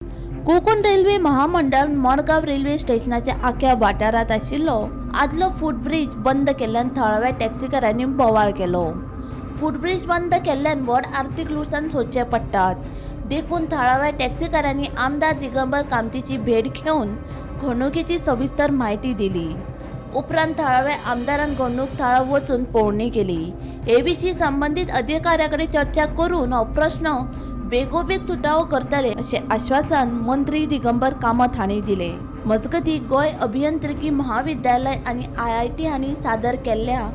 Konkan railway महामंडळ Madgaon railway स्टेशनाच्या आख्या वाठारांत आशिल्लो आदलो फुटब्रीज बंद केल्ल्यान थळाव्या टॅक्सीकारांनी बोवाळ केलो. फुटब्रीज बंद केल्ल्यान व्हड आर्थीक लुकसाण सोंसचें पडटात, देखून थळाव्या टॅक्सीकारांनी आमदार दिगंबर कामतीची भेट घेवन घडणुकेची सविस्तर म्हायती दिली. उपरांत थळाव्या आमदारान घडणूक थळार वचून पळोवणी केली. हे विशीं संबंदीत अधिकाऱ्यां कडेन चर्चा करून हो प्रस्न बेगोबेग सुटावो करतले अशें आश्वासन मंत्री दिगंबर कामत हांणी दिलें. मजगतीं, गोंय अभियंत्रिकी महाविद्यालय आनी आयआयटी हांणी सादर केल्ल्या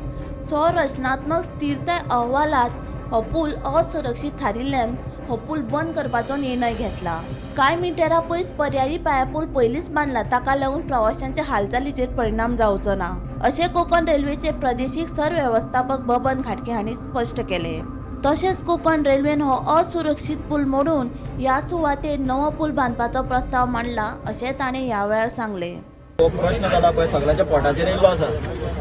संरचनात्मक स्थिरताय अहवालांत हो पूल असुरक्षीत थारिल्ल्यान हो पूल बंद करपाचो निर्णय घेतला. कांय मिटरां पयस पर्यायी पांयापूल पयलींच बांदला, ताका लागून प्रवाशांच्या हालचालीचेर परिणाम जावचो ना अशें कोकण रेल्वेचे प्रदेशीक सरवेवस्थापक बबन घाटगे हांणी स्पश्ट केलें. तशेंच कोकण रेल्वेन हो असुरक्षीत पूल मोडून ह्या सुवातेर नवो पूल बांदपाचो प्रस्ताव मांडला अशें ताणें ह्या वेळार सांगलें. हो प्रश्न जाला पळय, सगळ्यांच्या पोटाचेर येयल्लो आसा.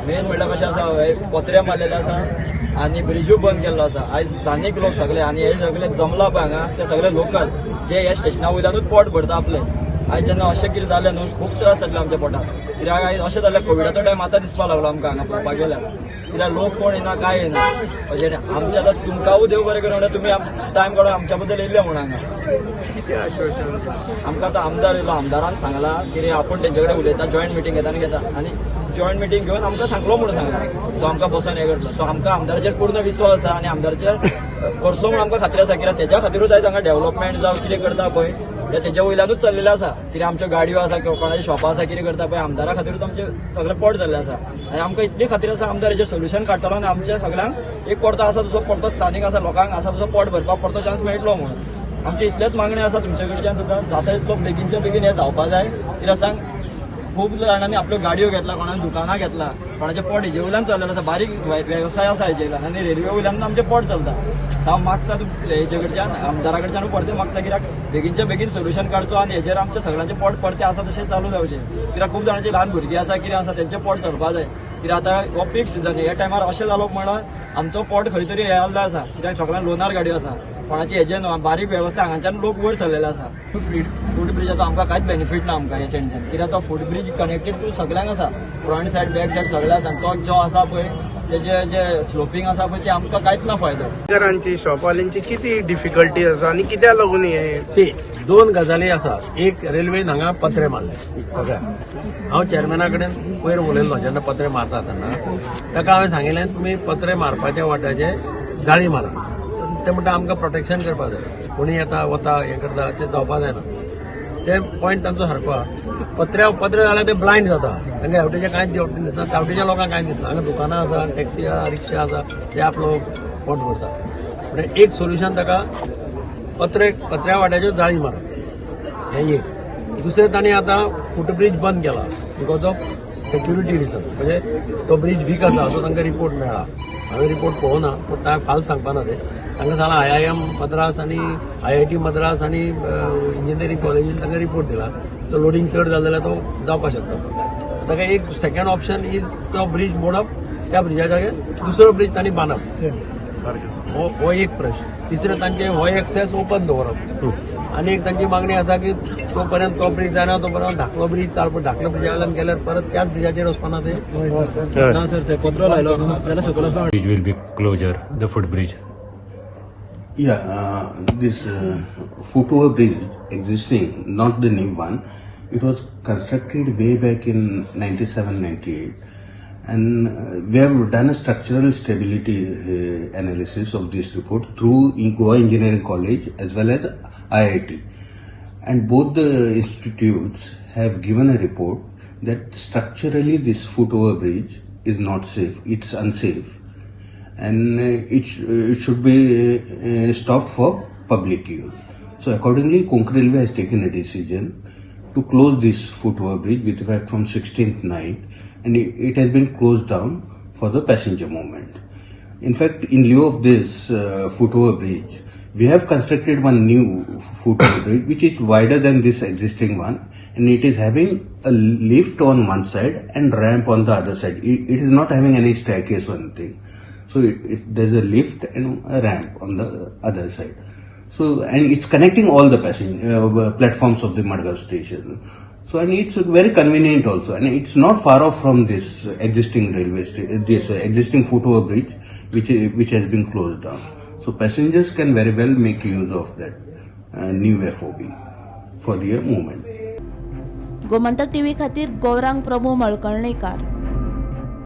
मेन म्हणल्यार कशें आसा, हे पत्रे मारलेले आसा आनी ब्रिजूय बंद केल्लो आसा. आयज स्थानीक लोक सगळे आनी हे सगळे जमला पळय हांगा, ते सगळे लोकल जे ह्या स्टेशना वयल्यानूच पोट भरता आपले. आयज जेन्ना अशें कितें जालें न्हू, खूब त्रास जातले आमच्या पोटाक, कित्याक आयज अशें जालें, कोविडाचो टायम आतां दिसपाक लागलो आमकां हांगा पळोवपाक गेल्यार, कित्याक लोक कोण येना, काय येना. अशें आमच्या आतां तुमकांय देव बरें करूं म्हणल्यार तुमी टायम काडून आमच्या बद्दल येयल्ले म्हणून हांगा. कितें आश्वासन? आमकां आतां आमदार येयलो, आमदारान सांगला कितें आपूण तेंचे कडेन उलयता, जॉयंट मिटींग घेता आनी घेता आनी जॉयंट मिटींग घेवन आमकां सांगलो म्हणून सांगला. सो आमकां बसोन हें करतलो. सो आमकां आमदाराचेर पूर्ण विस्वास आसा आनी आमदाराचेर करतलो म्हणून आमकां खात्री आसा, कित्याक तेज्या खातीरूच आयज हांगा डेव्हलपमेंट जावं कितें करता पळय, हें तेज्या वयल्यानूच चल्लेलें आसा. कितें आमच्यो गाडयो आसा किंवा कोणाची शॉपां आसा, कितें करता पळय, आमदारा खातीरूच आमचें सगळें पोट जाल्लें आसा आनी आमकां इतली खात्री आसा, आमदार हेजेर सोल्युशन काडटलो आनी आमच्या सगळ्यांक एक परतो आसा तसो परतो स्थानीक आसा लोकांक आसा तसो पोट भरपाक परतो चान्स मेळटलो म्हणून. आमची इतलेच मागणी आसा तुमचे कडच्यान सुद्दां, जाता तितलो बेगीनच्या बेगीन हें जावपा जाय, कित्याक सांग, खूब जाणांनी आपल्यो गाडयो घेतला, कोणान दुकानां घेतला, कोणाचें पोट हेजे वयल्यान चल्लेलें आसा. बारीक वेवसाय आसा हेजे वयल्यान आनी रेल्वे वयल्यान आमचें पोट चलता. सो हांव मागता हेजे कडच्यान, आमदारा कडच्यान परतें मागता, कित्याक बेगीनच्या बेगीन सोल्युशन काडचो आनी हेजेर आमच्या सगळ्यांचें पोट परतें आसा तशें चालू जावचें, कित्याक खूब जाणांची ल्हान भुरगीं आसा, कितें आसा, तेंचें पोट चलपा जाय. कित्याक आतां हो पीक सिजन, ह्या टायमार अशें जालो म्हणल्यार आमचो पोट खंय तरी हें जाल्लो आसा, कित्याक सगळ्यांक लोनार गाडयो आसा, कोणाची हेजे न्हू, बारीक वेवसाय हांगाच्यान लोक वयर सरलेले आसा. फूट ब्रिजाचो आमकां कांयच बेनिफीट ना आमकां हे सायडीच्यान, कित्याक तो फूट ब्रीज कनेक्टेड टू सगळ्यांक आसा, फ्रंट सायड बॅक सायड सगळे आसा. आनी तो जो आसा पळय, तेजे जे स्लोपींग आसा पळय, ते आमकां कांयच ना फायदो. घरांची शॉपवाल्यांची किती डिफिकल्टी आसा आनी कित्याक लागून हे? सी, दोन गजाली आसा. एक, रेल्वेन हांगा पत्रे मारले सगळ्या. हांव चेअरमॅना कडेन पयर उलयल्लो. जेन्ना पत्रे मारता तेन्ना ताका हांवें सांगिल्लें, तुमी पत्रे मारपाच्या वाट्याचे जाळी मारा. ते म्हणटा, आमकां प्रोटेक्शन करपा जाय, कोणी येता वता हें करता, अशें जावपा जायना. ते पॉयंट तांचो सारको आहा. पत्र्या पत्रे जाल्यार ते ब्लायंड जाता, तांकां हेवटेचें कांयच दिसना, तेवटेच्या लोकांक कांय दिसना. हांगा दुकानां आसा, टॅक्सी आसा, रिक्षा आसा, ते आपलो पोट भरता. म्हणजे एक सोल्युशन ताका पत्रे पत्र्या वाट्याच्यो जाळी मारप हें एक. दुसरें, तांणी आतां फुटब्रीज बंद केला because of security reason, म्हणजे तो ब्रीज वीक आसा असो तांकां रिपोर्ट मेळ्ळा. हांवें रिपोर्ट पळोवना, पूण तांकां फाल्स सांगपाना ते. तांकां सांगलां, आयआयएम मद्रास आनी आयआयटी मद्रास आनी इंजिनियरींग कॉलेजीन तांकां रिपोर्ट दिला, तो लोडींग चड जालें जाल्यार तो जावपाक शकता. ताका एक सेकंड ऑप्शन is तो ब्रीज मोडप, त्या ब्रिजा जाग्यार दुसरो ब्रीज तांणी बांदप, हो एक प्रश्न. तिसरें, तांचे हो एक्सेस ओपन दवरप. आनी एक तांची मागणी आसा की तो पर्यंत तो ब्रीज जायना तो पर्यंत धाकलो ब्रीज चालू. धाकलो ब्रिजा वयल्यान गेल्यार परत त्याच ब्रिजाचेर वचपाना ते? ना सर, ते पत्रो लायलो जाल्यार सकयल वचपाक Bridge will be closure, the footbridge. Yeah, this foot over bridge existing, not the new one, it was constructed way back in 97 98. And we have done a structural stability analysis of this report through in Goa Engineering College as well as IIT. And both the institutes have given a report that structurally this foot over bridge is not safe, it's unsafe and it should be stopped for public use. So accordingly, Konkan Railway has taken a decision to close this foot over bridge with effect from 16th night, and it has been closed down for the passenger movement. In fact, in lieu of this foot over bridge, we have constructed one new foot over bridge which is wider than this existing one, and it is having a lift on one side and ramp on the other side. It is not having any staircase or anything. So there's a lift and a ramp on the other side. So, and it's connecting all the passenger platforms of the Madgaon station. So, and it's very convenient also, and it's not far off from this existing this existing foot over bridge, which has been closed down. So, passengers can very well make use of that new FOB for their movement. Gomantak TV खातीर गौरांग प्रभू मळकर्णेकार.